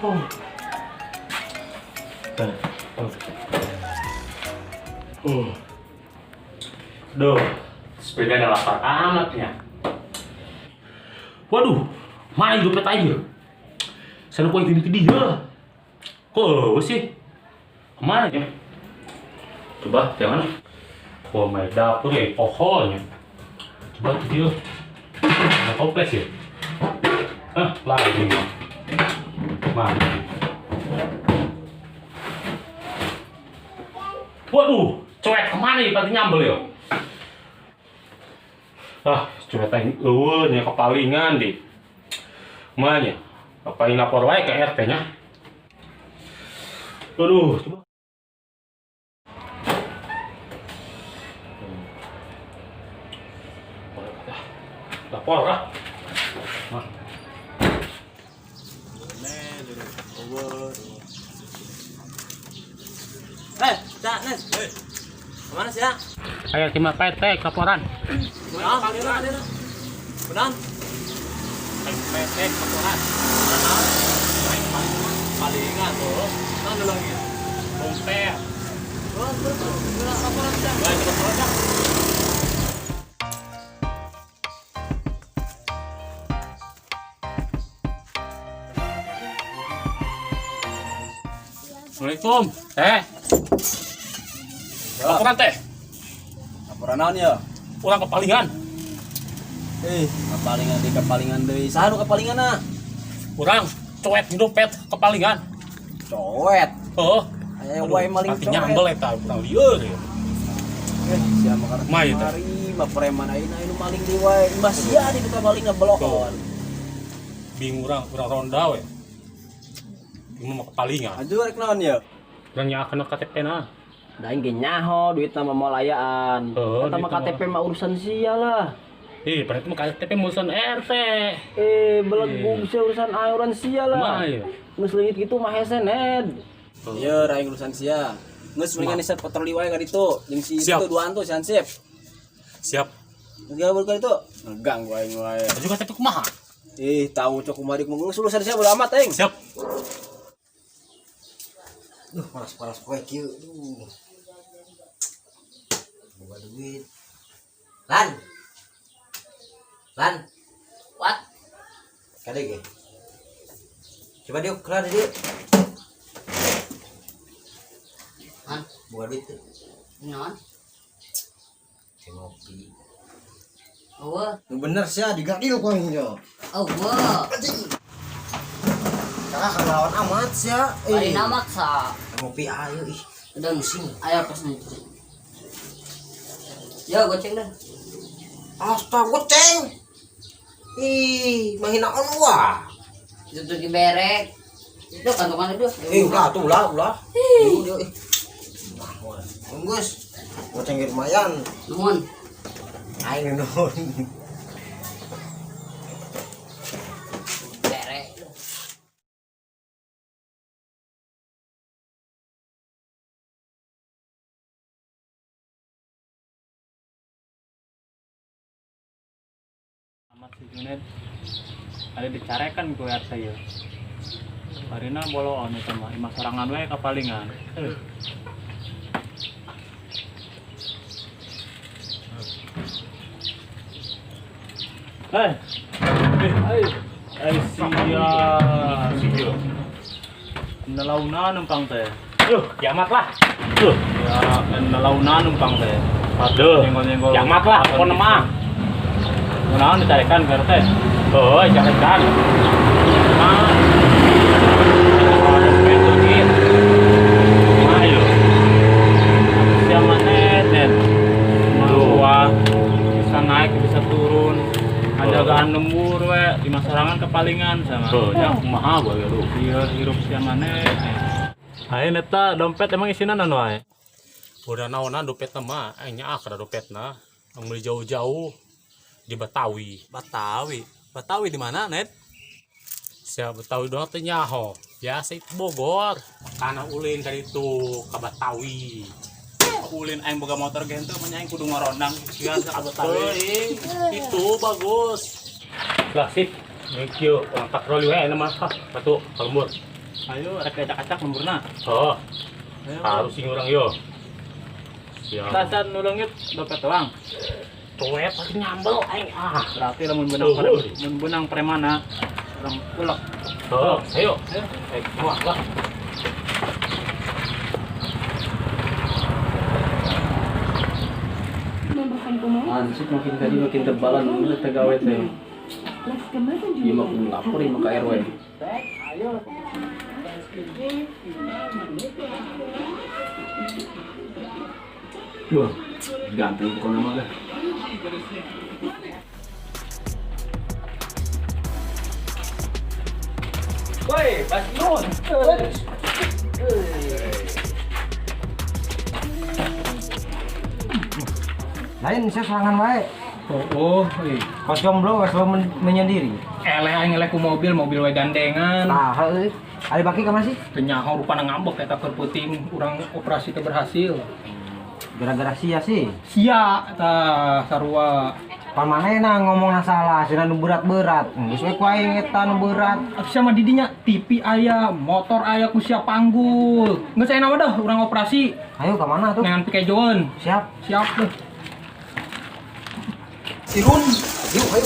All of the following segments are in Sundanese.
Oh. Oh. Duh, sepeda ada lapar amatnya. Waduh, mana dompet aja? Saya lupa ini dia. Kok sih? Kemana ya? Coba, jangan. Wah, my dapur ya, pohonnya. Coba dia. Ada toples ya? Hah, lagi mah. Mana? Waduh, cuek kemana ya? Pasti nyambel ya. Ah, cuek aing eueuh nya kepalingan di. Mana? Apain lapor wae ke RT nya? Aduh, coba. Lapor ah. Mah. Eh, Cak, Nes. Kemana sih, ya? Ayo terima Pak RT laporan. Benar, benar. PRT laporan. Palingan tuh. Mana lagi? Dompet. Oh, betul. Laporan, Cak. Baik, laporan, Cak. Assalamualaikum. Laporan teh. Laporan naon ya? Urang kepalingan. Kepalingan di kepalingan deui. Saha nu kepalingan ah? Urang coet di dompet kepalingan. Coet. Heeh. Aya wae maling pati coet. Nyambel eta urang lieur ya. Sia mah karena Mah, ieu teh. kemari, mah preman ayeuna anu maling deui wae. Imah sia di tukang maling ngebelokon. Bingung urang, urang ronda we. Ieu mah kepalingan. Aju rek naon ya? Urang nyakeun KTP na. Da aing ge nyaho duitna mah moal ayaan. Oh, Eta mah duitna mah. KTP mah urusan sia lah. Berarti mah KTP urusan RT. Belegug sia urusan aing urusan sia lah. Mah ieu. Geus leungit kitu mah hese Ned. Iya, aing urusan sia. Geus mendingan iset patroli wae ka ditu. Jeung si Siap. itu duaan tuh si Hansip. Siap. Geus ka ditu. Ngeganggu aing wae. Aju KTP kumaha? Tahu cok kumaha dik geus urusan sia bodo amat aing. Siap. Duh, panas-panas poe kieu. Duh. Boga duit. Lan. Lan. What? Kade ge. Coba diuk kelar dieu. Hah? Boga duit tuh. Naon? Kayak ngopi. Eueuh. Nu bener sia digadil ku aing yo. Eueuh. Kakak lawan amat sia. Bari maksa. Ngopi ayo ih. Udah pusing. Ayo pas nih. Ya goceng dah. Astaga goceng. Ih, mahinaon wah. Itu tuh diberek. Itu kantongan itu. Ulah tuh ulah ulah. Duh, ih. Geus. Goceng ge lumayan. Nuhun. Aing nuhun. Berek. Amat si Junet ada dicarekan ku RT ya. Barina boloon eta mah imah sorangan we kapalingan. Hei. Eh, sia. Sia. Nelauna numpang teh. Duh, kiamat lah. Duh, Ya, nelauna numpang teh. aduh. Nyenggol-nyenggol. Kiamat lah, pokoknya mah. Kunaon dicarekan ke RT? Oh, carekan. Mah. Dompet leungit. Mah yo. Sia mana net? Duh. Wah, bisa naik bisa turun. Ngajagaan lembur we di masarangan kepalingan sama. Tuh, nya kumaha bae lu. Iya, hirup sia mana. Ayo neta dompet emang isinan anu wae. Udah naonan dompetna mah, aing nya ah kada dompetna. Ang beli jauh-jauh di Betawi. Betawi. Betawi di mana, Net? Sia Betawi doang teh nyaho. Biasa itu Bogor. Karena ulin kali itu ke Betawi. Ulin aing boga motor ge henteu mah aing kudu ngorondang biasa ka Betawi. Itu bagus. Lah sip. Thank you. Orang patroli we nama. Hah, batu kalembur. Ayo rek acak-acak lemburna. Oh. Harus sing urang yo. Siap. Tasan nu leungit dompet doang. Dompet pasti nyambel aing ah. Berarti lamun benang premana urang ulek. Oh, ayo. Wah, wah. Ansip makin tadi makin tebalan dulu tegawe teh. Iya makin lapor iya ke RW. Wah, ganteng bukan nama lah. Woi, Bas Yun. Lain saya serangan wae. Oh, kos jomblo wes menyendiri. Eleh aing eleh ku mobil, mobil wae gandengan. Tah heuh. Ari baki ka mana sih? Teu nyaho rupana ngambek eta keur peuting urang operasi teu berhasil. Gara-gara sia sih. Sia tah sarua. Pamanehna ngomongna salah, cenah nu berat-berat. Geus we ku aing eta nu berat. Atuh sia mah didinya TV aya, motor aya ku sia panggul. Geus aya naon dah urang operasi. Ayo ka mana tuh? Nengan pikejoeun. Siap. Siap deh. Sirun, ayo, ayo.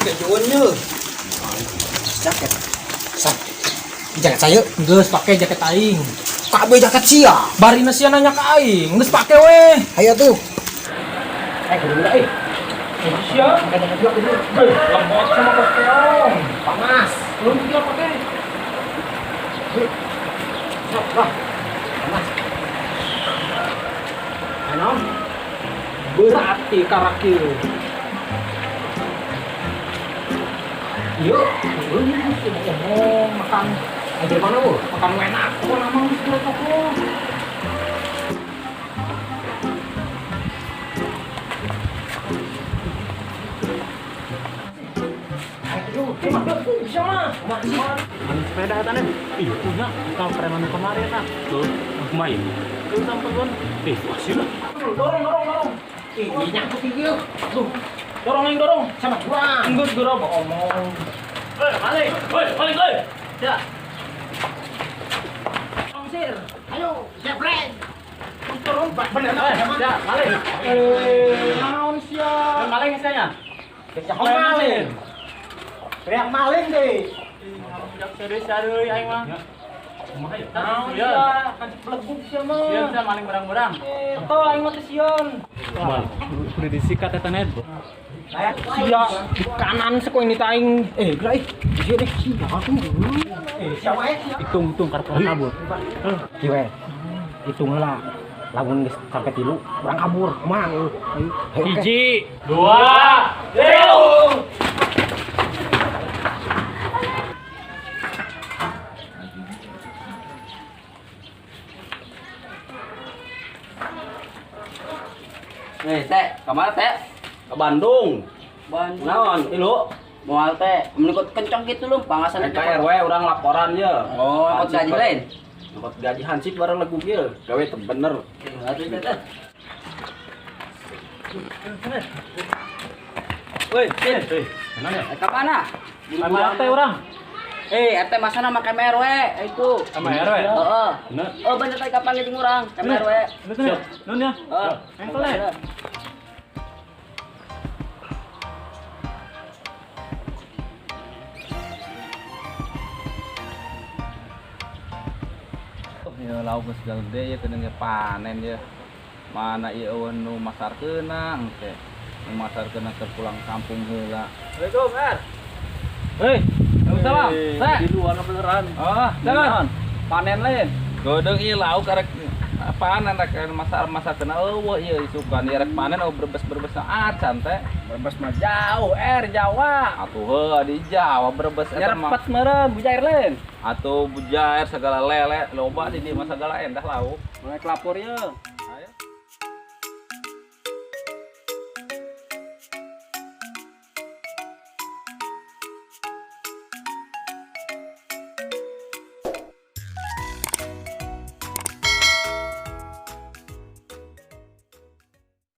Kejuan ye. Jaket. Sah. Jaket saya. Geus pake jaket aing. Kabeh jaket sia. Barina sia nanya ka aing, geus pake we. Ayo tuh. Kudu eh. Sia, pakai jaket juga kudu. Lembot sama kos keong. Panas. Lu juga pake. Sok, wah. Panas. Anom. Berarti karakil. Yuk, ngomong makan. Ajar mana bu? Makan enak. Kok nama lu sudah toko? Anu sepeda tane. Iya punya. Kau preman kemarin ah. Tuh, main. Tuh sampai gon. Masih lah. Dorong, dorong, dorong. Ih, nyangkut ieu. Tuh. Dorong aing dorong. Sama gua. Enggeus geura omong. Hei, maling. Hei, maling, hei. Ya. Sir. Ayo, jebret. Dorong, bener. Ya, maling. Naon sia? Maling sia. Maling. Teriak maling deh. Serius serius aing mah. Kumaha ya? Naon sia? Kan belegug sia mah. Sieun sia maling barang-barang. Eta aing mah teh sieun. Udah disikat eta net. Sia di kanan seko ini teh aing. Geura ih. Sia deh sia aku. Sia wae sia. Hitung-hitung kartu kabur. Kieu we. Hitung heula. Lamun geus sampai 3, urang kabur. Kumaha? Ayo. 1, 2, 3. Nih, Teh, ke mana, Teh? Ke Bandung. Bandung. Naon, ilu? Moal teh, menikot kencang gitu lu, pangasan Ke RW urang laporan ye. Oh, ikut gaji lain. Ikut gaji hansip bareng legug ye. Gawe teu bener. Atuh teh. Woi, Sin. Mana ya? Ke mana? Sama RT urang. RT masana make RW itu. Sama RW. Heeh. Bener. Oh, bener tadi kapan gitu urang, sama RW. Bener. Nun ya. Heeh. Engkel ya. Ya lauk geus gede ya kena panen ya. Mana ieu eueun nu masarkeuna engke. Nu masarkeuna keur pulang kampung heula. Assalamualaikum, Er. Hei, Waalaikumsalam. Teh. Di luar beneran. Oh, jangan. Panen lain. Geudeung ieu lauk arek panen rek masarkeuna eueuh ieu isukan ieu rek panen eueuh brebes-brebes acan teh. Brebes mah jauh, Er, Jawa. Atuh heuh di Jawa Brebes eta mah. Nyerepet meureun bujair lain. Atuh bujair segala lele loba di dieu mah segala endah lauk. Mulai kelapor ye. Ayo.